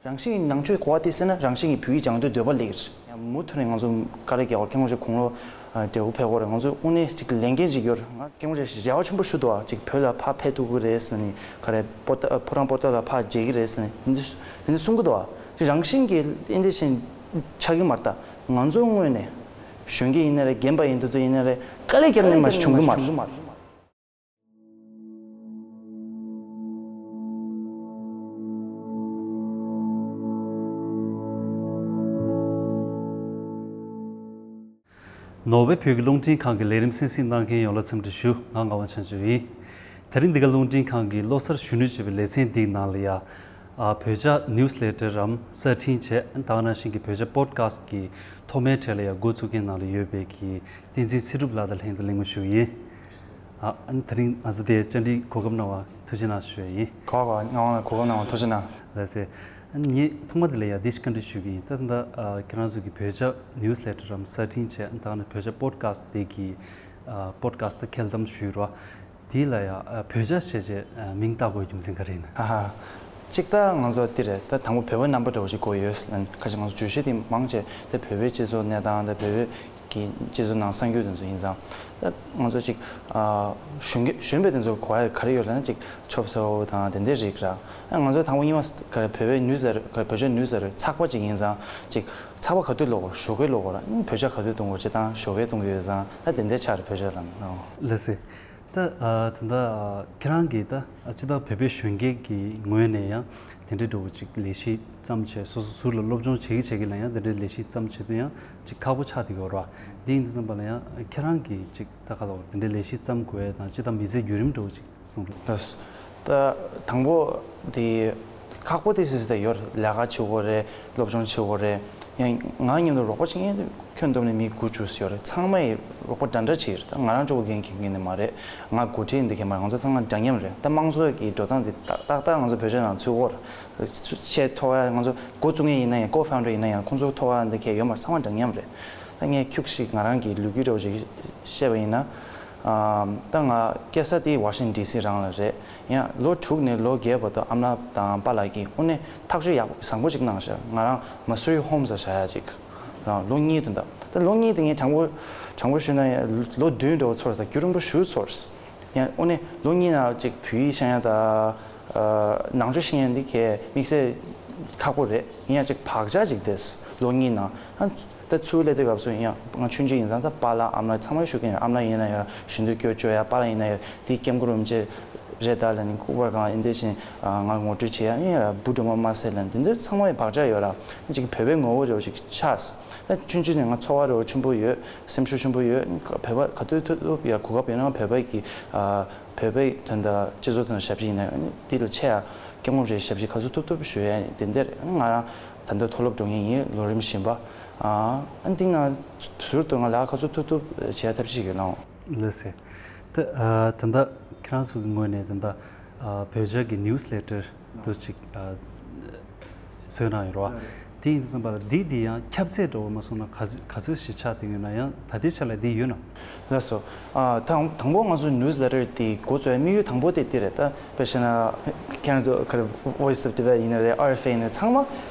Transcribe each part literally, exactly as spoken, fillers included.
རང་བཞིན་གྱི་ནང་ཆོས་གོ་བ་དེ་ཟེར་ན་རང་བཞིན་གྱི་བོད་ཡིག་སྦྱང་འདོད་འདོད་པ་སླེབས་ཀྱི་རེད། ཡང་མུ་མཐུད་ནས་ང་ཚོ་དཀའ་ལས་རྒྱག་དགོས་རེད། སྐྱབས་མགོན་མཆོག་དགུང་ལོ་བགྲེས་པོ་ཕེབས་ཀྱི་ཡོད་རེད། ང་ཚོ་དངོས་གནས་ཅིག་ལས་འགན་ཅིག་ཡོད་རེད། ང་སྐྱབས་མགོན་མཆོག་རེ་བ་ཆེན་པོ་ཞུ་འདུག་ཨ། ཅིག་བོད་ལ་ཕར་ཕེབས་ཐུབ་ཀྱི་རེད་ཟེར་ནས་ག་རེ་པོ་ཏ་ཕོ་བྲང་པོ་ཏ་ལ་ཕར་མཇལ་གྱི་རེད་ཟེར་ནས་དེ་འདྲ་དེ་འདྲ་གསུང་གི་འདུག་ཨ། ཅིག་རང་བཞིན་གྱིས་ཨེ་འདྲ་ཞིག་ཆགས་ཀྱི་མ་རེད། ད་ང་ཚོ་དངོས་གནས་གཞོན་སྐྱེས་ཡིན་ན་རེད། རྒན་པ་ཡིན་དུས་ཚོད་ཡིན་ན་རེད། དཀའ་ལས་བརྒྱབ་ནས་མ་གཞི་བྱུང་གི་མ་རེད། ནོར་ཝེ་བོད་ཀྱི་རླུང་འཕྲིན་ཁང་གི་ལས་རིམ་གསན་གཟིགས་གནང་མཁན་ཡོངས་ལ་འཚམས་འདྲི་ཞུ། ང་ངག་དབང་ཆོས་སྐྱིད་ཡིན། དེ་རིང་འདི་ག་རླུང་འཕྲིན་ཁང་གིས་ལོ་གསར་གཞོན་ནུ་ཅེས་པའི་ལེ་ཚན་འདིའི་ནང་ལ་ཡ། ཨ། བོད་ཇ་ནིའུ་སི་ལེ་ཊར་རམ་གསར་འཕྲིན་བྱས། ད་ག་ནང་བཞིན་གྱི་བོད་ཇ་པོ་ཌི་ཁ་སི་ཊི་གི་ཐོག་མའི་གྲས་ལ་ཡ་འགོ་བཙུགས་མཁན་ནང་ལ་ཡོད་པའི་གི་བསྟན་འཛིན་ཚེ་སྒྲུབ་ལགས་དང་ལྷན་དུ་གླེང་མོལ་ཞུ་གི་ཡིན། ཨ། ཨ་ནི་དེ་རིང་ང་ཚོ་དེ་བཅར་འདྲིའི་གོ་སྐབས་གནང་བ་ཐུགས་རྗེ་གནང་ཞུ་ཡ་ཡིན། གོ་གོ་ངག་དབང་ལགས་གོ་སྐབས་གནང་བ་ཐུགས་རྗེ་གནང་། ལགས་སེ། ཨ་ནི་ངས་ཐོག་མ་དེ་ལ་ཡ་འདི་ཞིག་བཀའ་འདྲི་ཞུ་གི་ཡིན། ད་ད་ལྟ་ཨ་ཁྱེད་རང་ཚོ་གི་བོད་ཇ་ནིའུ་སི་ལེ་ཊར་རམ་གསར་འཕྲིན་བྱས། ད་ནི་བོད་ཇ་པོ་ཌི་ཁ་སི་ཊི་དེ་གི་ཨ་པོ་ཌི་ཁ་སི་ཊི་ཁེལ་གཏམ་ཞུས་རོགས། དེ་ལ་ཡ་ཨ་བོད་ཇ་ཞེས་བྱས་ཨ་མིང་བཏགས་དགོས་རྒྱུ་མཚན་ག་རེ་ཡིན་ན། ཨ་ཧ། གཅིག་ད་ང་ཚོ་འདི་རེད། ད་དང་པོ་བོད་པ་རྣམ་པ་འདྲ་བོ་ཞིག་དགོས་ཡོད་ཟེར་ན། ཁ་ཅིག་ང་ཚོ་བརྗོད་གཞི་དེ་མང་ཆེ་ད་བོད་པའི་སྤྱི་ཚོགས་གནས་སྟངས་དང་བོད་པའི་གི་སྤྱི་ཚོགས་ནང་གསར་འགྱུར་དེ་ཚོ་ཡིན་ཙང་། ད་ང་ཚོ་ཅིག་ཨ་གཞོན་སྐྱེས་གཞོན་པ་དེ་ཚོ་གོ་ཡ་ག་རེ་ཡོད་ལབ་ན། ཅིག་ཆོབ་སེ་བོ་དང་དེ་འདྲའི་རིགས་ར། ཨ་ང་ཚོ་དང་པོ་སྔོན་མ་ག་རེ་བོད་པའི་ནིའུ་སི་ལེ་ཊར་ག་རེ་བོད་ཇ་ནིའུ་སི་ལེ་ཊར་ཚགས་པ་ཅིག་ཡིན་ཙང་། ཅིག་ཚགས་པ་ག་དུས་ཀློག་དགོས། ཞོགས་ཀས་ཀློག་དགོས་ར། ཨ་བོད་ཇ་ག་དུས་གཏོང་དགོས། སྤྱིར་བཏང་ཞོགས་ཀས་གཏོང་གི་ཡོད་ཙང་། ད་དེ་འདྲའི་ཆ་རེད་བོད་ཇ་ལབ་ན། ལགས་སེ། ད་ཨ་ད་ལྟ་ཨ་ཁྱེད་རང་གིས་ད་ཨ་སྤྱིར་བཏང་བོད་པའི་གཞོན་སྐྱེས་ཀྱི་ངོས་ནས་ཡང་དེ་འདྲའི་འདྲ་བོ་ཅིག་ལས་གཞི་བརྩམས་བྱས། སོ་སོ་ཟུར་ལ་སློབ་སྦྱོང་བྱེད་ཀྱི་བྱེད་ཀྱི་ལ་ཡང་དེ་འདྲའི་ལས་གཞི་བརྩམས་བྱེད་དུས་ཡང་ཅིག་ཁག་པོ་ཆགས་བསྡད་ཡོད་རེད་བ། དེ་ཡིན་དུས་ཙམ་པ་ལ་ཡང་ཁྱེད་རང་གིས་ཅིག་ད་ག་ལ་བར་དེ་འདྲའི་ལས་གཞི་བརྩམས་དགོས་དང་། སྤྱིར་བཏང་མི་ཚེའི་བརྒྱུད་རིམ་འདྲ་བོ་ཅིག་གསུངས་རོགས། ལགས། ད་དང་པོ་དེ་ཁག་པོ་དེ་སྲིད་སྲིད་ད་ཡོད་རེད། ལས་ཀ་བྱེད་དགོས་རེད། སློབ་སྦྱོང་བྱེད་དགོས་རེད། ཡང་ང་མཉམ་དུ་རོགས་པ་བྱེད་མཁན་ཁྱོན་བསྡོམས་ནས་མི་དགུ་བཅུ་ཙམ་ཡོད་རེད། ཚང་མ་ཡི་རོགས་པ་འདྲ་འདྲ་བྱེད་ཀྱི་རེད། ད་ང་རང་གཅིག་པོ་འགན་འཁྱེར་མཁན་དེ་མ་རེད། ང་འགོ་ཁྲིད་འདི་གས་མ་རེད། ང་ཚོ་ཚང་མ་འདྲ་མཉམ་རེད། ད་དམངས་གཙོ་གི་འགྲོ་སྟངས་འདི་ཏག་ཏག་ཏག་ང་ཚོ་བོད་ཇ་ནང་ཚུད་ཀྱི་ཡོད་རེད། ཆེད་ཐོག་ང་ཚོ་འགོ་བཙུགས་མཁན་ཡིན་ན་ཡང་། ཀོ་ཕའུན་ཌར་ཡིན་ན་ཡང་། ཁོང་ཚོ་ཐོག་འདི་གས་ཡོད་མ་རེད། ཚང་མ་འདྲ་མཉམ་རེད། ད་ངས་ཁྱུག་ཞིག་ང་རང་གི་ལོ་རྒྱུས་འདྲ་བོ་ཞིག་བཤད་པ་ཡིན་ན། ཨམ། ད་ང་སྐྱེས་ས་དེ་ཝ་ཤིང་ཊོན་ཌི་སི་རང་ལ་རེད། ཡང་ལོ་དྲུག་ནས་ལོ་བརྒྱད་བར་དུ་ཨ་མ་ལགས་དང་པཱ་ལགས་ཀྱིས་དངོས་གནས་ཐག་གཅོད་ཡག་པོ་བཟང་པོ་ཅིག་གནང་ཤག་ང་རང་མ་སུ་རི་ཧོམ་སི་ལ་བཞག་ཡ་ཅིག་རང་ལོ་གཉིས་དོན་དག་ད་ལོ་གཉིས་དེ་ངས་དྲང་པོ་དྲང་པོ་ཞུས་ན་ཡང་ལོ་བདུན་འདྲ་བོ་ཚོར་ས། རྒྱུན་རིང་པོ་ཞེ་པོ་ཚོར། ཡང་དངོས་གནས་ལོ་གཉིས་ནང་ཅིག་བོད་ཡིག་ཤེས་ཡ་དང་། ཨ། ནང་ཆོས་ཤེས་ཡ་འདི་གས་དམིགས་བསལ་ཁག་པོ་རེད། ཡིན་ཡང་ཅིག་བག་ཆགས་ཅིག་འདུག་ལོ་གཉིས་ནང་། ཨ། ད་ཚུར་སླེབས་དུས་སྐབས་སུ་ཡང་ང་ཆུང་ཆུང་ཡིན་ཙང་། ད་པཱ་ལགས་ཨ་མ་ལགས་ཚང་མ་ཞུ་གི་ཡིན། ཨ་མ་ལགས་ཡིན་ན་ཡང་ཞུ་འདོད་སྐྱོ་སྐྱོ་ཡ། པཱ་ལགས་ཡིན་ན་ཡང་དེ་སྐྱབས་མགོན་རིན་པོ་ཆེ་རེད་ད་ལབ་ནས། སྐུ་པར་སྒང་ཨེ་འདྲ་བཞིན་ང་ངོ་སྤྲོད་བྱེད་ཡ། ཡིན་ཡང་བུ་སྒྲོལ་མ་མ་ཟེར་ལབ་ནས། དེ་ཚོ་ཚང་མ་ཡི་བག་ཆགས་ཡོད་ར། ཅིག་བོད་པའི་ངོ་བོ་འདྲ་བོ་ཅིག་ཆགས། ད་ཆུང་ཆུང་ནས་ང་ཚོར་བ་འདྲ་བོ་ཆེན་པོ་ཡོད། སེམས་ཤུགས་ཆེན་པོ་ཡོད། བོད་པ་ག་དུས་ཐུབ་ཐུབ་ཡ་གོ་སྐབས་ཡོད་ན་བོད་པའི་གི། ཨ། བོད་པའི་དོན་དང་སྤྱི་ཚོགས་དོན་ཞབས་ཕྱི་ཡིན་ན་ཡང་། འདི་ལ་ཆེ་ཡ་སྐྱབས་མགོན་རིན་པོ་ཆེའི་ཞབས་ཕྱི་ག་ཚོད་ཐུབ་ཐུབ་ཞུ་ཡ་ཡིན། དེ་འདིར་ང་རང་ད་ལྟ་མཐོ་སློབ་འགྲོ་མཁན་ཡིན། ལོ་རིམ་བཞིན་པ། ཨ། འདི་ནང་ཟུར་དུ་ང་ལས་ཀ་ག་ཚོད་ཐུབ་ཐུབ་བྱེད་ཡ་ཐབས་ཤེས་ཡོད་ལགས། ལགས་སེ། ད་ཨ་ད་ལྟ་ཁྱེད་རང་ཚོ་གི་ངོས་ནས་ད་ལྟ་ཨ་བོད་ཇ་གི་ནིའུ་སི་ལེ་ཊར་དུ་ཅིག་ཨ་བཟོས་གནང་ཡོད་རེད་བ། དེ་ཡིན་དུས་ཙམ་པ་ལ་འདི་འདི་ཡང་ཁྱབ་ཚད་འདྲ་བོ་མ་སོང་ན་ག་ཚོད་ག་ཚོད་ཞིག་ཆགས་བསྡད་ཡོད་ན། ཡང་ད་ལྟའི་ཆ་ལ་འདི་ཡོད་ན། ལགས་སོ། ཨ། དང་དང་པོ་ང་ཚོ་ནིའུ་སི་ལེ་ཊར་དེ་འགོ་བཙུགས་ཡ་དམིགས་ཡུལ་དང་པོ་དེ་འདི་རེད། ད་དཔེ་བཤད་ན་ཁྱེད་རང་ཚོ་ག་རེ་Voice of Tibet ཡིན་ན་རེད། ཨར་ཨེཕ་ཨེ་ཡིན་ན་རེད། ཚང་མ་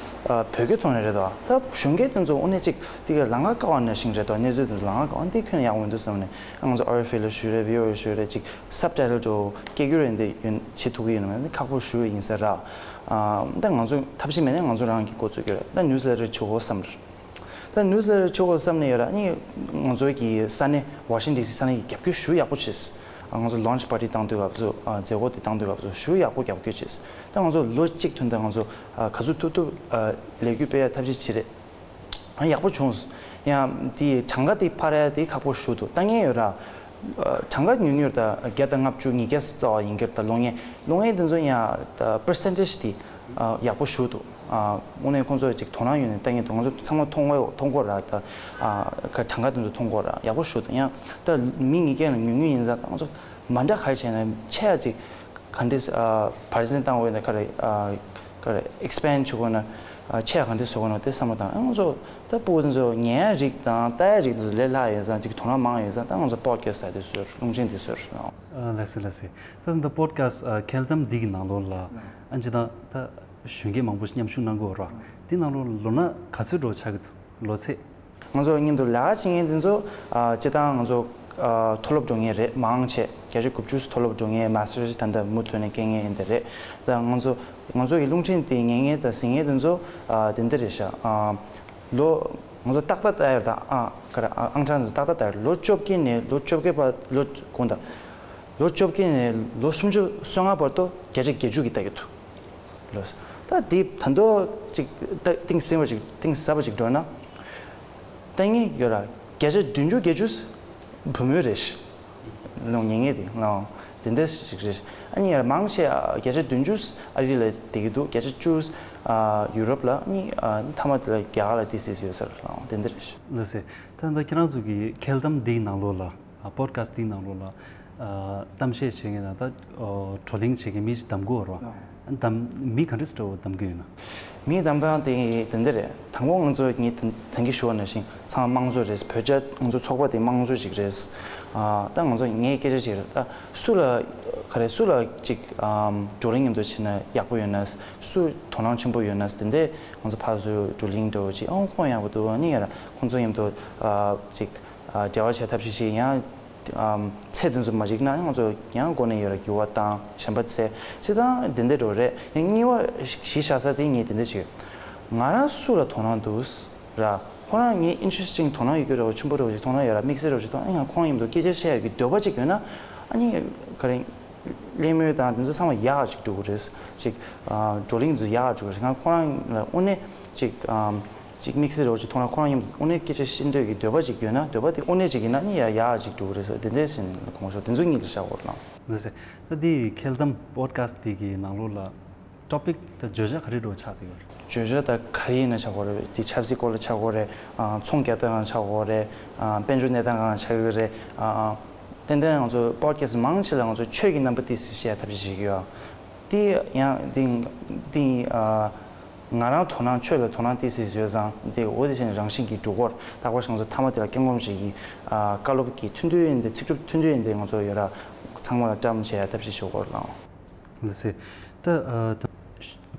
ཨ་བོད་སྐད་ཐོག་ནས་རེད་དོ། ད་གཞོན་སྐྱེས་དེ་ཚོ་དངོས་གནས་ཅིག་དེ་ག་ལམ་ཁ་དཀའ་བ་ནང་བཞིན་རེད་དོ། གནས་ཚུལ་དེ་ཚོ་ལམ་ཁ་དཀའ་བ། འདི་ཁྱོན་ནས་ཡག་པོ་མི་འདུག་བསམ་ནས། ང་ཚོ་ཨར་ཨེཕ་ཨེ་ལ་ཞུས་རེད། བྷི་ཨོ་ཨེ་ལ་ཞུས་རེད། ཅིག་སབ་ཊའི་ཊལ་འདྲ་བོ་སྐད་སྒྱུར་ཡིན་དེ་ཡོད་བྱེད་ཐུབ་ཀྱི་ཡོད་ན་མ་ནི་ཁག་པོ་ཞེ་པོ་ཡིན་ས་ར། ཨ། ད་ང་ཚོ་ཐབས་ཤེས་མེད་ནས་ང་ཚོ་རང་གིས་འགོ་བཙུགས་ཀྱི་རེད། ད་ནིའུ་སི་ལེ་ཊར་བྱེད་དགོས་བསམ་རེད། ད་ནིའུ་སི་ལེ་ཊར་བྱེད་དགོས་བསམ་ནས་ཡོད་ར། ཨ་ནི་ང་ཚོའི་གི་ས་གནས་ཝ་ཤིང་ཊོན་ཌི་སི་ས་གནས་ཀྱིས་རྒྱབ་སྐྱོར་ཞེ་པོ་ཡག་པོ་བྱས། ཨ། ང་ཚོ་ལོན་ཆི་པར་ཊི་བཏང་དུས་སྐབས་སུ། ཨ། མཛད་སྒོ་དེ་བཏང་དུས་སྐབས་སུ་ཞེ་པོ་ཡག་པོ་རྒྱབ་སྐྱོར་བྱས། ད་ང་ཚོ་ལོ་གཅིག་ཐུན་མོང་ང་ཚོ་ཨ་ག་ཚོད་ཐུབ་ཐུབ་ཨ་ལས་འགུལ་སྤེལ་ཡ་ཐབས་ཤེས་བྱས་རེད། ཨ། ཡག་པོ་བྱུང་སོང་། ཡང་དེ་གྲངས་ཀ་དེ་འཕར་ཡ་དེ་ཁག་པོ་ཞེ་པོ་འདུག་ལྟ་མཁན་ཡོད་ར། ཨ། གྲངས་ཀ་ཉུང་ཉུང་རེད། ད་བརྒྱ་དང་ལྔ་བཅུ་ཉིས་བརྒྱ་ཙམ་ཡིན་གྱི་རེད། ད་ཀློག་མཁན་ཀློག་མཁན་དེ་ཚོ་ཡང་ད་པར་སེན་ཊེ་ཇི་དེ་ཨ་ཡག་པོ་ཞེ་པོ་འདུག་ཨ། དངོས་གནས་ཁོང་ཚོ་ཅིག་དོ་སྣང་ཡོད་ནས་ལྟ་མཁན་འདུག་ང་ཚོ་ཚང་མ་མཐོང་གོ་མཐོང་གོ་ར། ད་ཨ་གྲངས་ཀ་དེ་ཚོ་མཐོང་གོ་ར། ཡག་པོ་ཞེ་པོ་འདུག་ཡང་ད་མི་ཉིས་བརྒྱ་ལས་ཉུང་ཉུང་ཡིན་ཙང་། ད་ང་ཚོ་མ་འདྲ་ག་རེ་བྱས་ན་ཆེ་ཡ་ཅིག་ག་འདྲས་ཨ་པར་སེན་ཊི་བཏང་དགོས་ན། ག་རེ་ཨ་ག་རེ་ཨེག་སི་པེན་ཌི་བྱེད་དགོས་ན། ཨ། ཆེ་ཡ་ག་འདྲས་བཟོ་དགོས་ན་དེ་བསམ་བློ་བཏང་། ཨ། ང་ཚོ་ད་སྤུ་གུ་དེ་ཚོ་ཉན་ཡ་རིགས་དང་ལྟ་ཡ་རིགས་དེ་ཚོ་ལས་སླ་ཡོད་ཙང་། ཅིག་དོ་སྣང་མང་ཡོད་ཙང་། ད་ང་ཚོ་པོ་ཌི་ཁ་སི་ཊི་ཟེར་དེ་བཟོས། རླུང་འཕྲིན་དེ་བཟོས། ཨ། ལགས་སེ་ལགས་སེ། ད་ད་པོ་ཌི་ཁ་སི་ཊི་ཨ་ཁེལ་གཏམ་འདི་གི་ནང་ལོགས་ལ། ཨ་ནི་ཅི་ད་ད་ གཞོན་སྐྱེས་མང་པོ་ཞིག་མཉམ་ཞུགས་གནང་གི་ཡོད་རེད་བ། དེ་ནང་ལོགས་ལོ་ན་ག་ཚོད་འགྲོ་ཆགས་ཀྱི་འདུག་ལོ་ཚད། ང་ཚོ་མཉམ་དུ་ལས་ཀ་བྱེད་མཁན་དེ་ཚོ་ཨ། སྤྱིར་བཏང་ང་ཚོ་ཨ། མཐོ་སློབ་འགྲོ་མཁན་རེད། མང་ཆེ་བརྒྱད་ཅུ་གོ་བཅུ་མཐོ་སློབ་འགྲོ་མཁན། མ་སི་ཊར་ད་ལྟ་མུ་མཐུད་ནས་སྐྱེལ་མཁན་ཡིན་དེ་རེད། ད་ང་ཚོ་ང་ཚོ་གི་རླུང་འཕྲིན་དེ་ཉན་མཁན་དང་གཟིགས་མཁན་དེ་ཚོ་ཨ། དེ་འདྲ་རེད་ཤག་ཨ། ལོ་ང་ཚོ་ཏག་ཏག་ལྟ་ཡ་ད་ཨ། ག་རེ་ཨ། ཨང་གྲངས་དེ་ཚོ་ཏག་ཏག་ལྟ་ཡ། ལོ་བཅོ་བརྒྱད་ནས་ལོ་བཅོ་བརྒྱད་བར། ལོ་དགོངས་དག་ལོ་བཅོ་བརྒྱད་ནས་ལོ་སུམ་ཅུ་སོ་ལྔ་བར་དུ་བརྒྱ་ཆ་བརྒྱད་ཅུ་གི་ལྟ་གི་འདུག་ལོས། ད་འདི་ད་མདོ་ཅིག་ད་གཏིང་ཟབ་པ་ཅིག་གཏིང་ཟབ་པ་ཅིག་འགྲོ་ན། ལྟ་མཁན་ཡོད་ར། བརྒྱ་ཆ་བདུན་ཅུ་བརྒྱད་ཅུ་བུ་མོ་རེད། ལོ་ཉེ་ངེས་དེ་ལོ་དེ་འདྲ་ཞིག་རེད། ཨ་ནི་ཡར་མང་ཆེ་བརྒྱ་ཆ་བདུན་ཅུ་ཨ་རི་ལ་བསྡད་ཀྱི་འདུག་བརྒྱ་ཆ་བཅུ་ཡུ་རོབ་ལ། ཨ་ནི་མཐའ་མ་དེ་ལ་རྒྱ་གར་ལ་ཏོག་ཙམ་ཡོད་ས་རེད། ལོ་དེ་འདྲ་རེད། ལགས་སེ། ད་ལྟ་ཁྱེད་རང་ཚོ་གི་འཁེལ་གཏམ་འདིའི་ནང་ལོགས་ལ། ཨ། པོ་ཌི་ཁ་སི་ཊི་འདིའི་ནང་ལོགས་ལ། ཨ། གཏམ་བཤད་བྱེད་མཁན་དང་ད་བགྲོ་གླེང་བྱེད་མཁན་མི་ཞིག་གདམ་དགོས་རེད་བ། ཨ། གདམ། མི་ག་འདྲ་ཞིག་འདྲ་བོ་གདམ་གྱི་ཡོད་ན། མི་གདམ་སྟངས་དེ་དེ་འདྲ་རེད། དང་པོ་ང་ཚོ་ངས་ད་ད་གིན་ཞུས་པ་ནང་བཞིན་ཚང་མ་དམངས་གཙོ་རེད། བོད་རྒྱ་ང་ཚོ་ཚོགས་པ་དེ་དམངས་གཙོ་ཅིག་རེད། ཨ། ད་ང་ཚོ་ངའི་སྐད་ཆ་ཅིག་རེད། ད་སུ་ལ་ག་རེ་སུ་ལ་ཅིག་ཨམ། བགྲོ་གླེང་མཉམ་དུ་བྱས་ན་ཡག་པོ་ཡོད་ན། སུ་དོ་སྣང་ཆེན་པོ་ཡོད་ན། དེ་འདྲ་ང་ཚོ་ཕར་ཚུར་བགྲོ་གླེང་འདྲ་བོ་ཅིག་ཨང་ཁོང་ཡག་པོ་འདུག་ཨ་ནི་ཡར་ཁོང་ཚོ་མཉམ་དུ་ཨ། ཅིག་ཨ། འབྲེལ་བ་བྱ་ཐབས་ཤེས་ཤིག་ཡང་། ཨམ། ཚད་དེ་ཚོ་མ་འགྲིག་ན་ང་ཚོ་ཡང་སྒོ་ནས་ཡོད་ར་འགྱུར་བ་བཏང་། གཞན་པ་ཚད་ཅི་དང་དེ་འདྲ་འགྲོ་རེད། ཡང་གཉིས་པ་གཞི་བཞག་ས་དེ་ངས་དེ་འདྲ་བྱས། ང་རང་སུ་ལ་དོ་སྣང་འདུག་ར། ཁོ་རང་ངའི་ཨིན་ཊི་རེ་སི་ཊིང་དོ་སྣང་ཡོད་རྒྱུ་འདྲ་བོ་ཆེན་པོ་འདྲ་བོ་ཞིག་མཐོང་ན་ཡོད་ར། དམིགས་བསལ་འདྲ་བོ་ཞིག་མཐོང་ན། ཡང་ཁོང་མཉམ་དུ་སྐད་ཆ་བཤད་ཡག་གི་འདོད་པ་ཅིག་ཡོད་ན། ཨ་ནི་ག་རེ། གླེང་མོལ་དང་དེ་ཚོ་ཚང་མ་ཡག་ཅིག་འགྲོ་གི་རེད། ཅིག་ཨ། བགྲོ་གླེང་དེ་ཚོ་ཡག་འགྲོ་གི་རེད། ང་ཁོ་རང་ལ་དངོས་གནས་ཅིག་ཨ། ཅིག་དམིགས་བསལ་འདྲ་བོ་ཅིག་མཐོང་ན་ཁོ་རང་མཉམ་དུ་དངོས་གནས་སྐད་ཆ་བཤད་འདོད་ཀྱི་འདོད་པ་ཅིག་ཡོད་ན། འདོད་པ་དེ་དངོས་གནས་ཅིག་ཡིན་ན་ནི་ཡ་ཡག་ཅིག་འགྲོ་གི་རེད་ཟེར། དེ་འདྲ་ཞིག་གོང་ཞུ་དེ་ཚོ་གཉིས་ལ་བཞག་དགོས་ལ། ལགས་སེ། ད་འདི་འཁེལ་གཏམ་པོ་ཌི་ཁ་སི་ཊི་འདི་གི་ནང་ལོགས་ལ་ཊོ་པིག་དང་བརྗོད་བྱ་ག་རེ་འདྲ་བོ་ཆགས་བསྡད་ཡོད་རེད། བརྗོད་བྱ་ད་ག་རེ་ཡིན་ན་ཆགས་ཀྱི་ཡོད་རེད། དེ་ཆབ་སྲིད་སྐོར་ལ་ཆགས་ཀྱི་ཡོད་རེད། ཨ། ཚོང་རྒྱག་སྟངས་ལ་ཆགས་ཀྱི་ཡོད་རེད། ཨ། དཔལ་འབྱོར་གནས་སྟངས་སྒང་ལ་ཆགས་ཀྱི་ཡོད་རེད། ཨ། ཨ། ཏན་ཏན་ང་ཚོ་པོ་ཌི་ཁ་སི་ཊི་མང་ཆེ་ལ་ང་ཚོ་ཆོས་ཀྱི་རྣམ་པ་ཏོག་ཙམ་བཤད་ཐབས་ཤེས་བྱེད་ཀྱི་ཡོད། དེ་ཡང་དེ་དེ་ཨ། ང་རང་དོ་སྣང་ཆོས་ལ་དོ་སྣང་ཏོག་ཙམ་ཡོད་ཙང་། དེ་འོ་དེ་བཞིན་རང་བཞིན་གྱིས་འགྲོ་གི་ཡོད་རེད། རྟག་པར་ང་ཚོ་མཐའ་མ་དེ་ལ་སྐྱབས་མགོན་ཞིག་གི་ཨ། བཀའ་སློབ་ཀྱི་ཐུང་ཐུང་ཡིན་ཏེ། ཚིག་གྲུབ་ཐུང་ཐུང་ཡིན་ཏེ། ང་ཚོ་ཡོད་ར་ཚང་མ་ལ་བཀྲམ་བྱེད་ཡ་ཐབས་ཤེས་ཞུ་གི་ཡོད་རེད། ལགས་སེ། ད་ཨ། ད་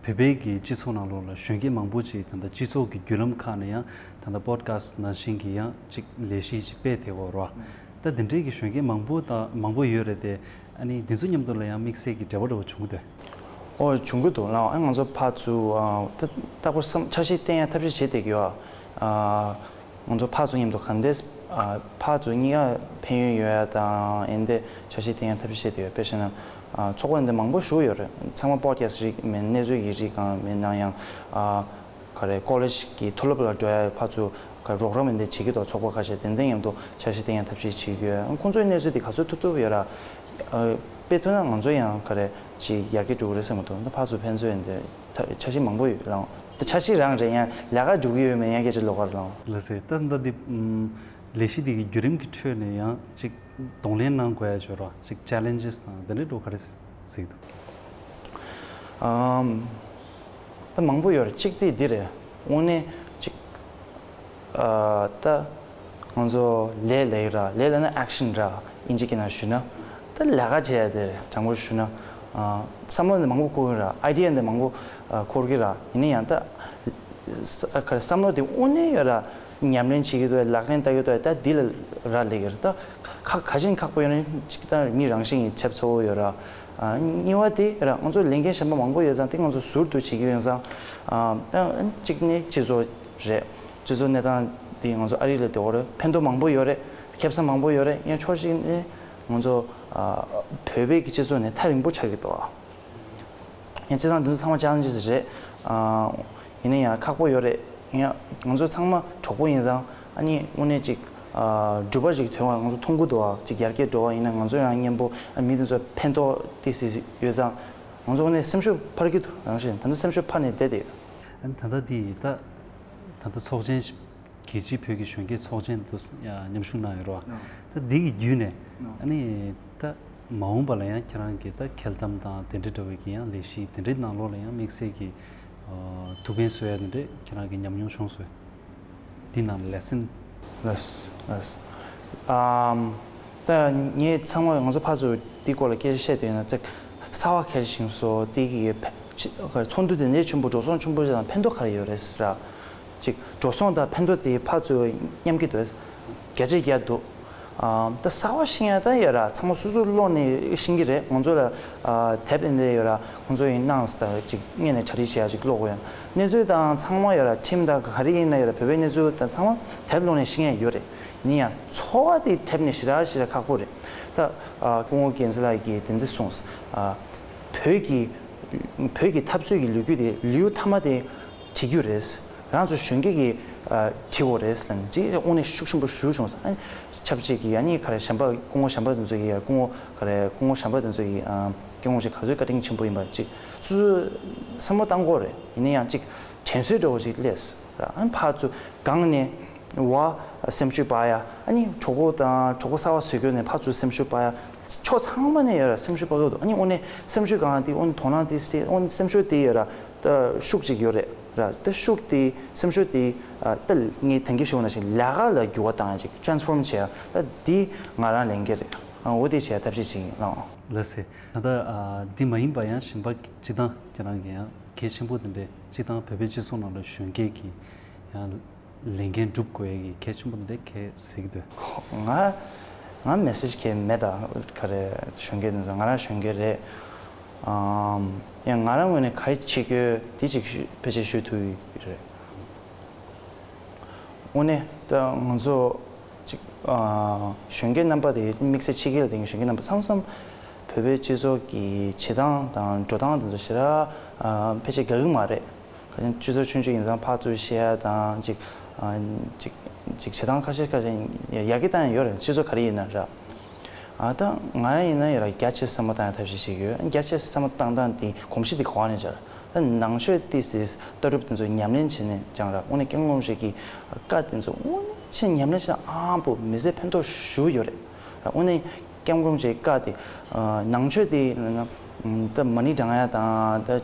བོད་པའི་གི་སྤྱི་ཚོགས་ནང་ལོགས་ལ་གཞོན་སྐྱེས་མང་པོ་ཅིག་ད་ལྟ་སྤྱི་ཚོགས་ཀྱི་བརྒྱུད་ལམ་ཁག་ནས་ཡང་ད་ལྟ་པོ་ཌི་ཁ་སི་ཊི་ནང་བཞིན་གྱི་ཡང་ཅིག་ལས་གཞི་ཅིག་སྤེལ་བསྡད་ཡོད་རེད་བ། ད་དེ་འདྲའི་གི་གཞོན་སྐྱེས་མང་པོ་དང་མང་པོ་ཡོད་རེད་དེ། ཨ་ནི་འདི་ཚོ་མཉམ་དུ་ལ་ཡང་དམིགས་བསལ་གྱི་འབྲེལ་བ་འདྲ་བོ་བྱུང་གི་འདུག་ཨོ། བྱུང་གི་འདུག་ལགས། ཨ། ང་ཚོ་ཕར་ཚུར་ཨ། ད་རྟག་པར་བསམ། འཆར་གཞི་བཏིང་ཡ་ཐབས་ཤེས་བྱེད་བསྡད་ཀྱི་ཡོད། ཨ། ང་ཚོ་ཕར་ཚུར་མཉམ་དུ་གང་འདྲས། ཨ། ཕར་ཚུར་གཉིས་ཀ་ཕན་ཡོན་ཡོད་ཡ་དང་། ཨེ་འདྲ་འཆར་གཞི་བཏིང་ཡ་ཐབས་ཤེས་བྱེད་བསྡད་ཡོད། དཔེ་བཞག་ན། ཨ། ཚོགས་པ་འདི་མང་པོ་ཞིག་ཡོད་རེད། ཚང་མ་པོ་ཌི་ཁ་སི་ཊི་རིགས་མིན། གནས་ཚུལ་གྱི་རིགས་གང་མིན་ན་ཡང་། ཨ། ག་རེ། ཀོ་ལེཇ་གི་མཐོ་སློབ་ལ་འགྲོ་ཡ་ཕར་ཚུར་ག་རོགས་རམ་མི་འདྲ་བྱེད་ཀྱི་འདུག་ཚོགས་པ་ཁ་ཤས་དེ་འདྲ་མཉམ་དུ་འཆར་གཞི་བཏིང་ཡ་ཐབས་ཤེས་བྱེད་ཀྱི་ཡོད། ཁོང་ཚོའི་གནས་ཚུལ་དེ་ག་ཚོད་ཐུབ་ཐུབ་ཡོད་ར། ཨ། སྤེལ་ཐུབ་ན་ང་ཚོ་ཡང་ག་རེ་ཅིག་ཡར་རྒྱས་འགྲོ་གི་རེད་བསམ་གྱི་འདུག་ད་ཕར་ཚུར་ཕན་ཚུན་ཡིན་དེ་འཆར་གཞི་མང་པོ་ཡོད་ལགས། ད་འཆར་གཞི་རང་རེད། ཡང་ལས་ཀ་འགྲོ་གི་ཡོད་མེད་ཡང་སྐད་ཆ་ལོགས་ཀ་རེད་ལགས། ལགས་སེ། ད་ལྟ་འདི་ཨམ། ལས་གཞི་འདི་གི་བརྒྱུད་རིམ་གྱི་ཁྲོད་ནས་ཡང་ཅིག་གདོང་ལེན་གནང་དགོས་ཡ་ཅིག་ཡོད་ར། ཅིག་ཆེ་ལེན་ཇེ་སི་དང་དེ་འདྲའི་འདྲ་བོ་ག་རེ་གཟིགས་འདུག་ཨམ། ད་མང་པོ་ཡོད་རེད། གཅིག་དེ་འདི་རེད། དངོས་གནས་ཅིག་ཨ། ད་ང་ཚོ་ལས་ལས་ར། ལས་ལས་ན་ཨེག་ཤན་ར། དབྱིན་ཇི་སྐད་ནང་ཞུས་ན། ད་ལས་ཀ་བྱེད་ཡ་དེ་རེད། དྲང་པོ་ཞུས་ན། ཨ། བསམ་བློ་འདི་མང་པོ་འཁོར་གི་ར། ཨའི་ཌི་ཡ་འདི་མང་པོ་ཨ། འཁོར་གི་ར། ཡིན་ན་ཡང་ད་ས། ག་རེ། བསམ་བློ་དེ་དངོས་གནས་ཡོད་ར། ཉམས་ལེན་བྱེད་ཀྱི་འདུག་ལག་ལེན་བསྟར་གྱི་འདུག་ད་འདི་ལ་རག་ལས་ཀྱི་རེད། ད་ཁ་ཁ་ཞན་ཁག་པོ་ཡོད་ན་ཅིག་ད་མི་རང་བཞིན་གྱིས་ཁྱབ་ཚ་པོ་ཡོད་ར། ཨ། གཉིས་པ་དེ་ར། ང་ཚོ་ལས་འགན་གཞན་པ་མང་པོ་ཡོད་ཙང་དེ་ང་ཚོ་ཟུར་དུ་བྱེད་ཀྱི་ཡོད་ཙང་། ཨ། ད་གཅིག་ནས་སྤྱི་ཚོགས་རེད། སྤྱི་ཚོགས་གནས་སྟངས་དེ་ང་ཚོ་ཨ་རི་ལ་བསྡད་ཡོད་རེད། ཕན་ཐོགས་མང་པོ་ཡོད་རེད། ཁེ་བཟང་མང་པོ་ཡོད་རེད། ཡང་ཕྱོགས་གཅིག་ནས་ང་ཚོ་ཨ། བོད་པའི་གི་སྤྱི་ཚོགས་ནས་ཐག་རིང་པོ་ཆགས་ཀྱི་འདུག་ཨ། ཡང་སྤྱིར་བཏང་འདི་ཚོ་ཚང་མ་ཆེ་ལེན་ཇེ་སི་རེད། ཨ། ཡིན་ན་ཡང་ཁག་པོ་ཡོད་རེད། ཡང་ང་ཚོ་ཚང་མ་གྲོགས་པོ་ཡིན་ཙང་། ཨ་ནི་དངོས་གནས་ཅིག་ཨ། འགྲུབ་པ་ཅིག་ཐོན་པ་ང་ཚོ་མཐོང་གི་འདུག་ཨ། ཅིག་ཡར་རྒྱས་འགྲོ་བ་ཡིན་ན་ང་ཚོ་ཡང་མཉམ་པོ། ཨ། མི་དེ་ཚོ་ཕན་ཐོགས་ཏོག་ཙམ་ཡོད་ཙང་། ང་ཚོ་དངོས་གནས་སེམས་ཤུགས་འཕར་གྱི་འདུག་རང་བཞིན་ད་དུང་སེམས་ཤུགས་འཕར་ནས་བསྡད་དེ་ཡོད། ཨ་ནི་ད་ལྟ་འདི་ད་ད་ལྟ་ཚོགས་ཆེན་ཞིག་རྒྱལ་སྤྱིའི་བོད་ཀྱི་གཞོན་སྐྱེས་ཚོགས་ཆེན་དུ་མཉམ་ཞུགས་གནང་ཡོད་རེད་བ། ད་འདི་གི་བརྒྱུད་ནས། ཨ་ནི་ད་མ་འོངས་པ་ལ་ཡང་ཁྱེད་རང་གིས་ད་འཁེལ་གཏམ་དང་དེ་འདྲ་འདྲ་བོའི་གི་ཡང་ལས་གཞི་དེ་འདྲའི་ནང་ལོགས་ལ་ཡང་དམིགས་བསལ་གྱི་ཐུགས་ཕན་གསོས་ཡ་དེ་འདྲས་ཁྱེད་རང་གི་ཉམས་མྱོང་བྱུང་སོང་། འདི་ནང་ལེ་སན། ལགས། ལགས། ཨམ། ད་ངས་ཚང་མ་ང་ཚོ་ཕར་ཚུར་འདི་སྐོར་ལ་སྐད་ཆ་བཤད་དུས་ན་ཅིག་གསར་བ་འཁེལ་ཞིང་སོ་དེ་གི་ཕ། ཅི་ཚོགས་འདུ་དེ་འདྲའི་ཆེན་པོ་འགྲོ་སོང་ཆེན་པོ་ཞིག་དང་ཕན་ཐོགས་ག་རེ་ཡོད་རེད་ཟེར་ར། ཅིག་འགྲོ་སོང་དང་ཕན་ཐོགས་དེ་ཕར་ཚུར་མཉམ་གྱི་འདུག་བརྒྱ་ཆ་བརྒྱ་འདུག་ཨ་ད་གསར་པ་ཤེས་ཡ་ད་ཡོད་ར། ཚང་མ་སོ་སོ་ཀློག་ནས་ཤེས་ཀྱི་རེད། ང་ཚོ་ལ་ཨ་དེབ་ཨེ་འདྲ་ཡོད་ར། ང་ཚོ་ཡིན་གནང་ཟེར་ད་ཅིག་སྔོན་ནས་གྲ་སྒྲིག་བྱེད་ཡ་ཅིག་ཀློག་དགོས་ཡ། གནས་ཚུལ་དང་ཚང་མ་ཡོད་ར། ཁྲིམས་དང་ག་རེ་ཡིན་ན་ཡོད་ར། བོད་པའི་གནས་ཚུལ་དང་ཚང་མ་དེབ་ཀློག་ནས་ཤེས་ཡ་ཡོད་རེད། ཡིན་ཡང་འཚོ་བ་དེ་དེབ་ནས་ཞེ་དྲག་ཞེ་དྲག་ཁག་པོ་རེད། ད་ཨ་སྐུ་ངོ་རྒྱལ་མཚན་ལགས་ཀྱིས་དེ་འདྲ་གསུངས། ཨ་བོད་ཀྱི་བོད་ཀྱི་འཐབ་རྩོད་ཀྱི་ལོ་རྒྱུས་དེ་ལེའུ་མཐའ་མ་དེ་བྲིས་རྒྱུ་རེད། རང་ཚོ་གཞོན་སྐྱེས་ཀྱིས་ཨ་བྲིས་དགོས་རེད་ཟེར་ནས་ཅིག་དངོས་གནས་ཤུགས་ཆེན་པོ་ཞུ་བྱུང་ཟེར། ཨ་ཆབ་ཅིག་གིས་ཨ་ནི་ག་རེ་གཞན་པ་སྐུ་ངོ་གཞན་པ་དེ་ཚོ་གིས་ཡ་སྐུ་ངོ་ག་རེ་སྐུ་ངོ་གཞན་པ་དེ་ཚོ་གིས་ཨ་སྐུ་ངོ་ཞིག་ག་ཚོད་བཀའ་དྲིན་ཆེན་པོ་ཡིན་པ་ཅིག་སོ་སོས་བསམ་བློ་བཏང་དགོས་རེད། ཡིན་ན་ཡང་ཅིག་དྲན་གསོའི་འདྲ་བོ་ཞིག་སླེབས་ཟེར། ཨ་ཕར་ཚུར་སྒང་ནས་བ་སེམས་ཤུགས་སྤར་ཡ། ཨ་ནི་གྲོགས་པོ་དང་གྲོགས་པོ་གསར་པ་བཟོ་རྒྱུ་ནས་ཕར་ཚུར་སེམས་ཤུགས་སྤར་ཡ། ཕྱོགས་ཚང་མ་ནས་ཡོད་ར་སེམས་ཤུགས་སྤར་གི་འདུག་ཨ་ནི་དངོས་གནས་སེམས་ཤུགས་གང་དེ་དངོས་གནས་དོ་སྣང་དེ་སེ་དངོས་གནས་སེམས་ཤུགས་དེ་ཡོད་ར། ད་ཤུགས་ཅིག་ཡོད་རེད་ར། ད་ཤུགས་དེ་སེམས་ཤུགས་དེ་ཨ་ད་ངས་ད་གིན་ཞུས་པ་ནང་བཞིན་ལས་ཀ་ལ་འགྱུར་བ་བཏང་ཡ་ཅིག་transform་བྱེད་ཡ། ད་འདི་ང་རང་ལས་འགན་རེད། ཨ་འོ་དེ་བྱེད་ཡ་ཐབས་ཤེས་ཅིག་ཡིན་ལགས། ལགས་སེ། ད་ལྟ་ཨ་འདི་མ་ཡིན་པ་ཡང་གཞན་པ་སྤྱི་བཏང་ཁྱེད་རང་གི་ཡང་གལ་ཆེན་པོ་དེ་འདྲའི་སྤྱི་བཏང་བོད་པའི་སྤྱི་ཚོགས་ནང་ལ་གཞོན་སྐྱེས་ཀྱི་ཡང་ལས་འགན་སྒྲུབ་དགོས་ཡ་གི་གལ་ཆེན་པོ་དེ་འདྲ་གལ་གཟིགས་འདུག་ང་ང་མེ་སེ་ཇི་གལ་མེད་ད། ག་རེ་གཞོན་སྐྱེས་དེ་ཚོ་ང་རང་གཞོན་སྐྱེས་རེད། ཨམ་ཡང་ང་རང་ངོས་ནས་ག་རེ་བྱེད་དགོས་དེ་ཅིག་ཞུ་ཕལ་ཆེར་ཞུ་ཐུབ་ཀྱི་རེད། དངོས་གནས་ད་ང་ཚོ་ཅིག་ཨ་གཞོན་སྐྱེས་རྣམ་པ་དེ་དམིགས་བསལ་ཕྱི་རྒྱལ་ལ་བསྡད་མཁན་གཞོན་སྐྱེས་རྣམ་པ་ཚང་མ་བོད་པའི་སྤྱི་ཚོགས་ཀྱི་བྱེད་སྟངས་དང་འགྲོ་སྟངས་དེ་ཚོ་ཞེ་དྲག་ཨ་ཕལ་ཆེར་དགའ་གི་མ་རེད། ག་ཅིག་སྤྱི་ཚོགས་ཆུང་ཆུང་ཡིན་ཙང་ཕར་ཚུར་བཤད་ཡ་དང་ཅིག་ཨ་ཅིག་ཅིག་བྱེད་སྟངས་ཁ་ཤས་ཁ་ཤས་ཡར་རྒྱས་བཏང་ཡ་ཡོད་རེད། སྤྱི་ཚོགས་ག་རེ་ཡིན་ན་ར། ཨ་ད་ང་རང་ཡིན་ན་ཡོད་ར་རྒྱ་ཆེ་བསམ་བློ་བཏང་ཡ་ཐབས་ཤེས་བྱེད་ཀྱི་ཡོད། རྒྱ་ཆེ་བསམ་བློ་བཏང་སྟངས་དེ་གོམས་གཤིས་དེ་ག་བ་ནས་སྦྱར། ད་ནང་ཆོས་ཏིས་ཏིས་ལྟ་གྲུབ་དེ་ཚོ་ཉམས་ལེན་བྱས་ནས་སྦྱངས་ར། དངོས་གནས་སྐྱབས་མགོན་རིན་པོ་ཆེ་གི་བཀའ་དེ་ཚོ་དངོས་གནས་ཆེ་ཉམས་ལེན་བྱས་ན་ཨ་པོ་མི་ཚེ་ཕན་ཐོགས་ཞུ་ཡོད་རེད་ར། དངོས་གནས་སྐྱབས་མགོན་རིན་པོ་ཆེའི་བཀའ་དེ་ཨ་ནང་ཆོས་དེ་ད་མ་ཎི་བགྲང་ཡ་དང་ད་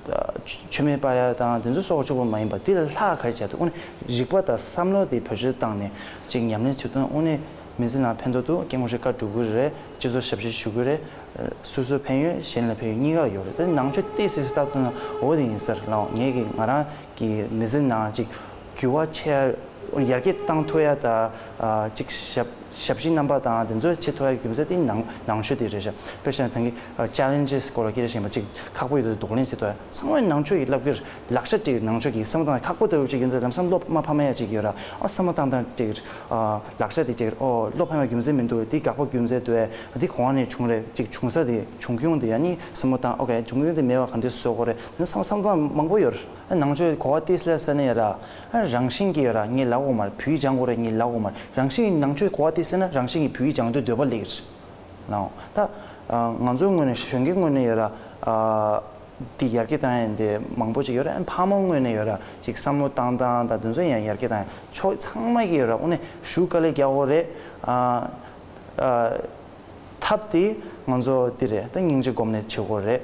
མཆོད་མེ་སྤར་ཡ་དང་དེ་ཚོ་སོགས་ཆོག་པོ་མ་ཡིན་པ་དེ་ལས་ལྷག་ག་རེ་བྱས་འདུག་དངོས་གནས་རིག་པ་དང་བསམ་བློ་དེ་བེད་སྤྱོད་བཏང་ནས་ཅིག་ཉམས་ལེན་བྱེད་དུས་དངོས་གནས་མི་ཚེ་ནང་ཕན་ཐོགས་འདུག་སྐྱབས་མགོན་རིན་པོ་ཆེའི་བཀའ་སྒྲུབ་ཀྱི་རེད། སྤྱི་ཚོགས་ཞབས་ཕྱི་ཞུ་གི་རེད། སོ་སོ་ཕན་ཡོན་གཞན་ལ་ཕན་ཡོན་གཉིས་ཀ་ཡོད་རེད། དེ་ནང་ཆོས་ཏིས་ཏིས་ལྟ་དུས་ན་འོ་དེ་ཡིན་ཟེར་ལབ། ངས་ཀྱི་ང་རང་གི་མི་ཚེ་ནང་ཅིག་འགྱུར་བ་ཆེ་ཡ་ཡར་རྒྱས་བཏང་ཐུབ་ཡ་ད་ཅིག་ཞབས་ཞབས་ཕྱི་རྣམ་པ་དང་དེ་ཚོ་བྱེད་ཐུབ་ཡ་རྒྱུ་མཚན་དེ་ནང་ནང་ཆོས་དེ་རེད་ཤག་དཔེ་བཞག་ན་ད་གིན་ཅེ་ལེན་ཇེས་སྐོར་ལ་སྐད་ཆ་བཤད་པ་ཅིག་ཁག་པོ་ཡོད་དུས་གདོང་ལེན་བྱེད་ཐུབ་ཡ་ཚང་མས་ནང་ཆོས་ཀྱི་བསླབ་ཀྱི་རེད། ལག་ཆ་དེ་ནང་ཆོས་ཀྱི་བསམ་བློ་བཏང་ཁག་པོ་ལྟ་བུ་ཅིག་ཡོད་ཚེ་ལམ་སང་སློབ་མ་ཕ་མ་ཡ་ཅིག་ཡོད་ར། ཨོ་བསམ་བློ་བཏང་སྟངས་ཅིག་ཨ་ལག་ཆ་དེ་ཅིག་ཨོ་སློབ་ཕ་མ་རྒྱུ་མཚན་མི་འདུག་དེ་དགག་པ་རྒྱུ་མཚན་འདུག་ཨེ། དེ་གོང་ནས་བྱུང་རེད། ཅིག་བྱུང་ས་དེ་བྱུང་ཁུངས་དེ་ཡ་ནི་བསམ་བློ་བཏང་། ཨོ་ཀེ་བྱུང་ཁུངས་དེ་མེད་པ་ག་འདྲ་བཟོ་དགོས་རེད། ནི་བསམ་བསམ་བཏང་མང་པོ་ཡོད་རེད། ཨ་ནང་ཆོས་གོ་བ་ཏིས་ལས་ས་ནས་ཡ་ར། ཨ་རང་བཞིན་གྱིས་ཡ་ར་ངས་ལབ་དགོས་མ་རེད། བོད་ཡིག་སྦྱང་དགོས་རེད་ངས་ལབ་དགོས་མ་རེད། རང་བཞིན་གྱིས་ནང་ཆོས་གོ་བ་ཏིས་ལས་ན་རང་བཞིན་གྱིས་བོད་ཡིག་སྦྱང་འདོད་འདོད་པ་སླེབས་ཀྱི་རེད། ལའོ། ད་ང་ཚོའི་ངོས་ནས་གཞོན་སྐྱེས་ངོས་ནས་ཡོད་ར། འདི་ཡར་རྒྱས་བཏང་ཡ་འདི་མང་པོ་ཅིག་ཡོད་ར། ཕ་མ་ངོས་ནས་ཡོད་ར་ཅིག་བསམ་བློ་བཏང་སྟངས་དང་དེ་ཚོ་ཡང་ཡར་རྒྱས་བཏང་ཡ་ཕྱོགས་ཚང་མ་གི་ཡོད་ར། དངོས་གནས་ཞུ་དཀའ་ལས་རྒྱག་དགོས་རེད། ཐབས་དེ་ང་ཚོ་འདི་རེད། ད་སྙིང་རྗེ་སྒོམ་ནས་བྱེད་དགོས་རེད།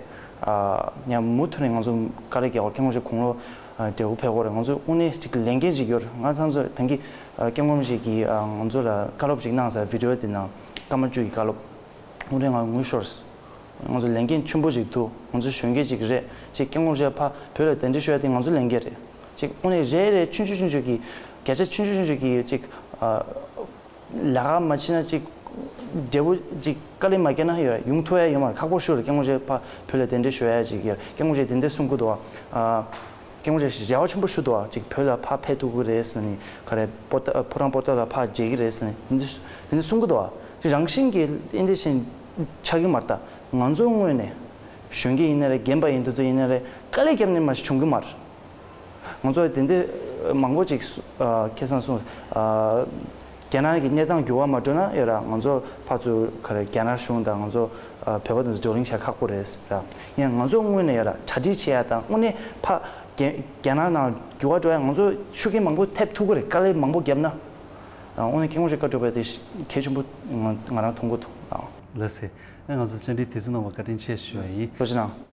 ཡང་མུ་མཐུད་ནས་ང་ཚོ་དཀའ་ལས་རྒྱག་དགོས་རེད། སྐྱབས་མགོན་ཞིག་དགུང་ལོ་བགྲེས་པོ་ཕེབས་དགོས་རེད། ང་ཚོ་དངོས་གནས་ཅིག་ལས་འགན་ཅིག་ཡོད་རེད། ང་ཚང་ཚོ་ད་གིན་སྐྱབས་མགོན་ཞིག་གིས་ང་ཚོ་ལ་བཀའ་སློབ་ཅིག་གནང་ས་བི་ཌི་ཡོ་དེ་ནང་སྐར་མ་བཅུ་ཡི་བཀའ་སློབ། དངོས་གནས་ང་ངུ་ཤོར། ང་ཚོ་ལས་འགན་ཆེན་པོ་ཞིག་འདུག་ང་ཚོ་གཞོན་སྐྱེས་ཅིག་རེད། ཅིག་སྐྱབས་མགོན་ཞིག་ཕ་བོད་ལ་གདན་འདྲེན་ཞུ་ཡ་དེ་ང་ཚོ་ལས་འགན་རེད། ཅིག་དངོས་གནས་རེ་རེ་ཆུང་ཆུང་ཆུང་ཆུང་གི་བརྒྱ་ཆ་ཆུང་ཆུང་ཆུང་ཆུང་གི་ཅིག་ལས་ཀ་མ་བྱེད་ན་ཅིག་འབྲས་བུ་ཅིག་དཀའ་ལས་མ་བརྒྱབ་ན་ཡོད་ཡོང་ཐུབ་ཡ་ཡོད་མ་རེད། ཁག་པོ་ཞིག་རེད། སྐྱབས་མགོན་ཞིག་ཕ་བོད་ལ་གདན་འདྲེན་ཞུ་ཡ་ཅིག་ཡོད། སྐྱབས་མགོན་ཞིག་དེ་འདྲ་གསུང་གི་འདུག་ཨ། སྐྱབས་མགོན་ཞིག་རེ་བ་ཆེན་པོ་ཞུ་འདུག་ཨ། ཅིག་བོད་ལ་ཕ་ཕེབས་ཐུབ་ཀྱི་རེད་ཟེར་ནས་ག་རེ་པོ་ཏ་ཕོ་བྲང་པོ་ཏ་ལ་ཕ་མཇལ་གྱི་རེད་ཟེར་ནས་དེ་འདྲ་དེ་འདྲ་གསུང་གི་འདུག་ཨ། ཅིག་རང་བཞིན་གྱིས་ཨེ་འདྲ་ཞིག་ཆགས་ཀྱི་མ་རེད། ད་ང་ཚོ་དངོས་ནས་གཞོན་སྐྱེས་ཡིན་ན་རེད། རྒན་པ་ཡིན་དུས་ཚོད་ཡིན་ན་རེད། དཀའ་ལས་བརྒྱབ་ནས་མ་ཞིག་བྱུང་གི་མ་རེད། ང་ཚོ་དེ་འདྲ་མང་པོ་ཅིག་ཨ་ཁ་སང་གསུངས། ཨ་རྒྱ་ནག་གི་གནས་སྟངས་འགྱུར་བ་མ་འགྲོ་ན་ཡོད་ར། ང་ཚོ་ཕར་ཚུར་ག་རེ་རྒྱ་ནག་གཞུང་དང་ང་ཚོ་ཨ་བོད་པ་དེ་ཚོ་བགྲོ་གླེང་བྱ་ཁག་པོ་རེད་ར། ཡང་ང་ཚོ་དངོས་ནས་ཡོད་ར་གྲ་སྒྲིག་བྱེད་ཡ་དང་དངོས་གནས་ཕ་རྒྱ་རྒྱ་ནག་ནང་འགྱུར་བ་འགྲོ་ཡ་ང་ཚོ་ཤུགས་རྐྱེན་མང་པོ་ཐེབས་ཐུབ་ཀྱི་རེད། དཀའ་ལས་མང་པོ་བརྒྱབ་ན། ཨ་དངོས་གནས་སྐྱབས་མགོན་ཞིག་བཀའ་སྒྲུབ་པ་དེ་གལ་ཆེན་པོ་ང་ང་རང་མཐོང་གི་འདུག་ཨ། ལགས་སེ། ཨ་ང་ཚོ་བཅར་འདྲི་དུས་ཚོད་གནང་བར་བཀའ་དྲིན་ཆེ་ཞུ་ཡ་ཡིན། ཐུགས་རྗེ་གནང་།